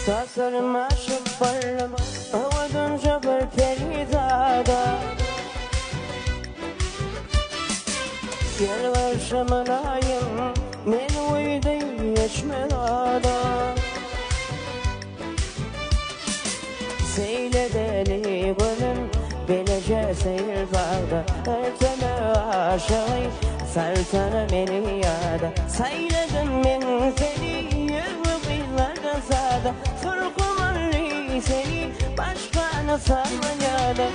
Tasarym aşyk boldum owadanja bir perizada. Ýylgyrşy mylaýym men uýdy geçmez ada. Seýledeli gözüm bileje seýil bagda. Örteme aşygy salsana meni ýada. Saýladym men seni ýüzli gyzlardan sada. Sulhumally seni başgany salman ýada.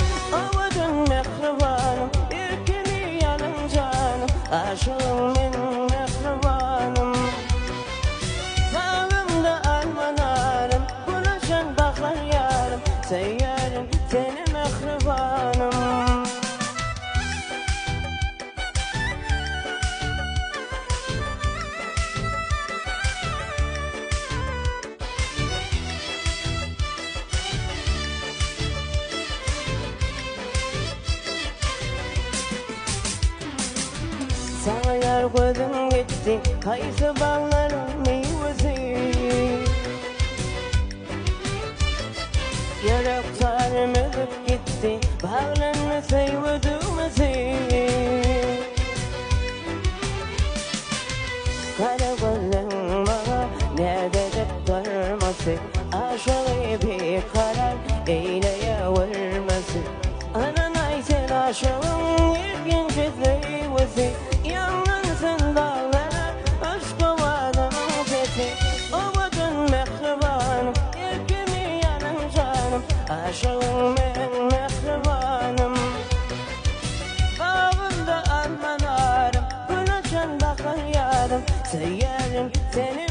Owadan mähribanym erkemi ýalyň janym. Aşygym men mähribanym. Bagymda alma narym, Güleşen bahar ýarym, Söýýärin seni mähribanym. Saňa ýar gözüm gitdi, haýsy baglaryň miwesi? Ýürek tarym üzüp gitdi, baglandy söýgi düwmesi. Gara gözleň maňa näzedip durmasy, Aşygy bikarar eýleýä görmesi. Ynanaý sen aşygyň ilkinji söýgüsi, Ýaňlansyn daglara yşk owazynyň sesi. Owadan mähribanym, erkimi ýalan janym, Aşygyň men mähribanym. Bagymda alma narym, gül açan bahar ýarym, Söýýärin seni.